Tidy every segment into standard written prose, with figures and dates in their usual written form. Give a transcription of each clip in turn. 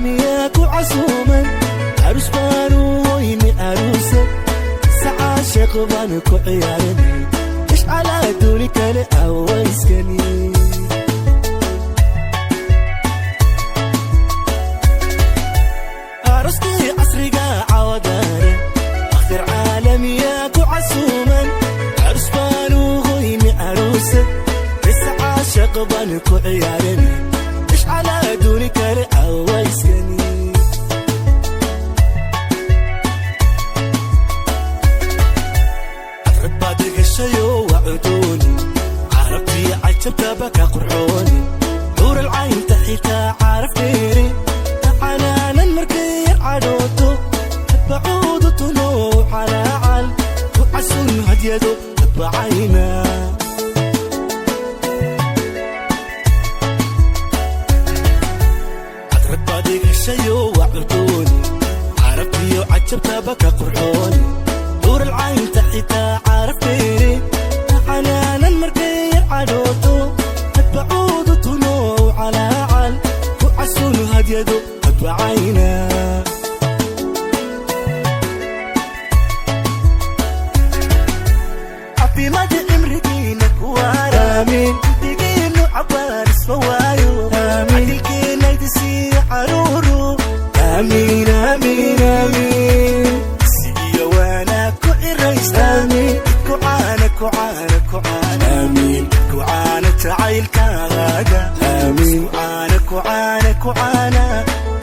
Caalamiyaa ku casuuman, aroos baanu hoyni, aruusa sacaashiq baan ku ciyaaranay, ishcalaa duuni kale awayskani. Arooskii casriga cawadaare, akhtar caalamiyaa ku casuuman, aroos baanu hoyni, aruusa isacaashiq baan ku ciyaaranay, ishcalaa duuni kale awayskani. Adrad baad gashayo waa cudooni, carabtii cajabtaba ka qurxooni, xuural caynta xitaa caraf dheere, canaanan markay yar cadhooto, hadbacuudu tuno calaacal ku casun hadyado hadbacayna. Adrad baad gashayo waa cudooni, carabtiyo cajabtaba ka qurxooni, xuural caynta xitaa caraf dheere, canaanan markay yar cadhooto, hadbacuudu tuno calaacal ku casun hadyado hadbacayna. Caafimaad cimrigiina ku waara, digiinu cabaar isma waayo, cadilkeena idisiiya caruuru. Aamiin, aamiin, aamiin. Si iyo wanaag ku ciraysta, ku caana, ku caana, ku caana. Aamiin. Ku caana jacaylkaaga. Aamiin. Isku caana, ku caana, ku caana,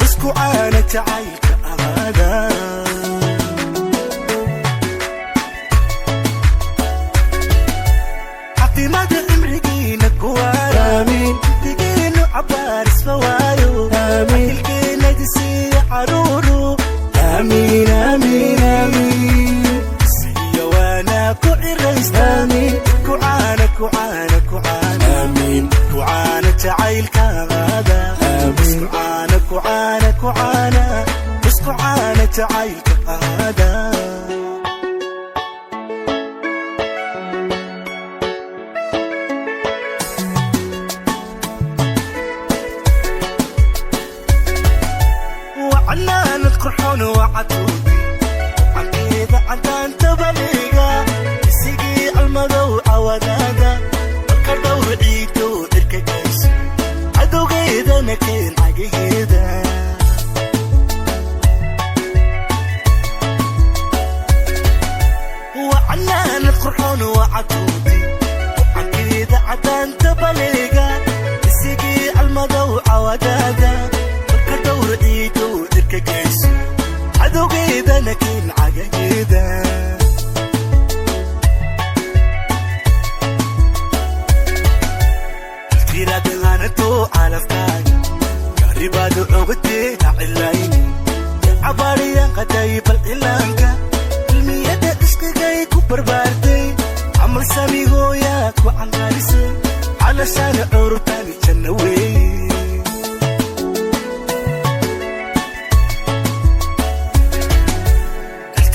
isku caana jacaylka ahaada. Caafimaad cimrigiina ku waara, digiinu cabaar isma waayo, cadilkeena idisiiya caruuru. Aamiin, aamiin, aamiin. Si iyo wanaag ku ciraysta, ku caana, ku caana, ku caana. Aamiin. Ku caana jacaylkaaga. Isku caana, ku caana, ku caana, isku caana jacaylka ahaada. Wacnaanad qurxoon wacatuubi, cankeeda cadaanta baliga, isigii almadow cawadaada, marka dhowr ciidow cirka gayso, cadowgeedana keen cagaheeda. Wacnaanad qurxoon wacatuubi, cankeeda cadaanta baliga, isigii almadow cawadaada, marka dhowr ciidow cirka gayso, cadowgeedana keen cagaheeda. Tiraadhanto calafkaaga garibaad ogtee ha cilayni, cabaariyan qaday bal cilaanka, cilmiyada ishqigay ku barbaartay, camal samigooyaa ku canqarisay, calashaana cururtani janna weeye.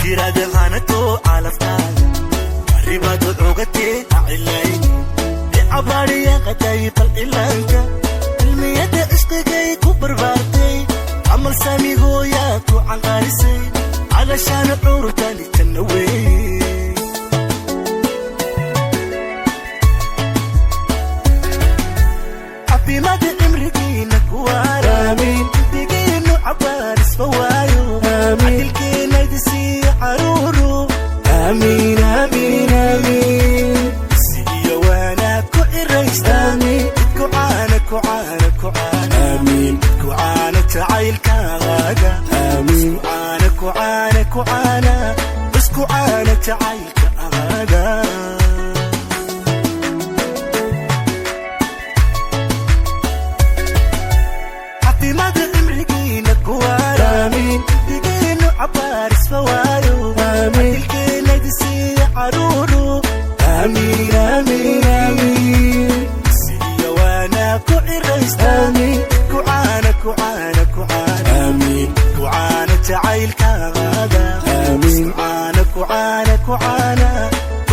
Tiraadhanto calafkaaga garibaad ogatee ha cilayni, cabaariyan qaday bal cilaanka, cilmiyada ishqigay ku barbaartay, camal samigooyaa ku canqarisay, calashaana cururtani janna weeye. Caafimaad cimrigiina ku waara, digiinu cabaar isma waayo, cadilkeena idisiiya caruuru. Aamiin, aamiin, aamiin. Si iyo wanaag ku ciraysta, ku caana, ku caana, ku caana. Aamiin. Ku caana jacaylkaaga. Isku caana, ku caana, ku caana, isku caana jacaylka ahaada. Caafimaad cimrigiina ku waara, digiinu cabaar isma waayo, cadilkeena idisiiya caruuru. Aamiin, aamiin, aamiin. Si iyo wanaag ku ciraysta, ku caana, ku caana, ku caana. Aamiin. Ku caana jacaylkaaga. Isku caana, ku caana, ku caana,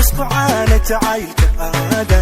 isku caana jacaylka ahaada.